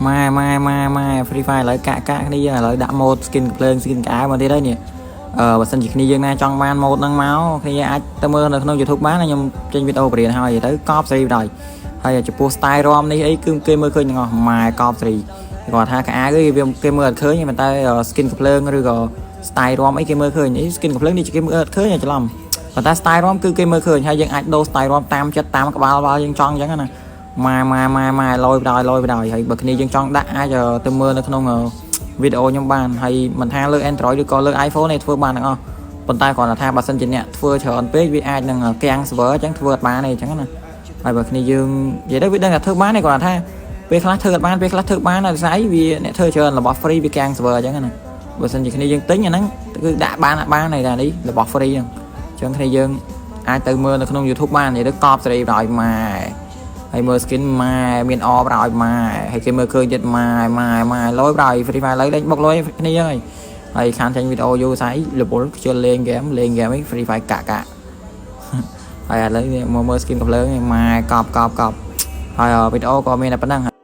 ម៉ែម៉ែម៉ែម៉ែ Free Fire ឥឡូវកាក់កាក់គ្នាយើងឥឡូវដាក់ mode skin ភ្លើង skin កៅមកទៀតហើយនេះអឺបើសិនជាគ្នាយើងណាចង់បាន mode ហ្នឹងមកគ្នាអាចទៅមើលនៅក្នុង YouTube បានខ្ញុំចេញវីដេអូបរៀនហើយទៅកប់សេរីបណ្ដោយហើយចំពោះ style រំនេះអីគឺគេមើលឃើញទាំងអស់ម៉ែកប់សេរីគាត់ថាកៅគឺវាគេមើលអត់ឃើញប៉ុន្តែ skin កំភ្លើងឬក៏ style រំអីគេមើលឃើញអី skin កំភ្លើងនេះគេមើលអត់ឃើញច្រឡំប៉ុន្តែ style រំគឺគេមើលឃើញហើយយើងអាចដូរ style រំតាមចិត្តតាមក្បាលបាល់យើងចង់អញ្ចឹងណាម៉ែម៉ែម៉ែម៉ែលយបដ ாய் លយបដ ாய் ហើយបើគ្នាយើងចង់ដាក់អាចទៅមើលនៅក្នុងវីដេអូខ្ញុំបានហើយមិនថាលើ Android ឬក៏លើ iPhone ទេធ្វើបានទាំងអស់ប៉ុន្តែគ្រាន់តែថាបើសិនជាអ្នកធ្វើច្រើនពេកវាអាចនឹងកាំង server អញ្ចឹងធ្វើអត់បានទេអញ្ចឹងណាហើយបើគ្នាយើងនិយាយទៅវាដឹងថាធ្វើបានទេគ្រាន់តែថាពេលខ្លះធ្វើអត់បានពេលខ្លះធ្វើបានតែស្អីវាអ្នកធ្វើច្រើនរបស់ free វាកាំង server អញ្ចឹងណាបើសិនជាគ្នាយើងទិញអាហ្នឹងគឺដាក់បានបានហើយតែនេះរបស់ free ហ្នឹងអញ្ចឹងគ្នាយើងអាចទៅមើលនៅក្នុង YouTube បាននិយាយទៅកប់សេរីបណ្ដោយម៉ែហើយមើល skin ម៉ែមានអបណ្ដោយម៉ែហើយគេមើលឃើញទៀតម៉ែម៉ែម៉ែលយបណ្ដោយ Free Fire ឥឡូវលេងបុកលុយគ្នាហើយហើយខានចេញវីដេអូយូរស្អីរវល់ខ្ជិលលេងហ្គេមលេងហ្គេមអី Free Fire កាក់កាក់ហើយឥឡូវនេះមកមើល skin កំភ្លើងម៉ែកប់កប់កប់ហើយវីដេអូក៏មានតែប៉ុណ្្នឹង។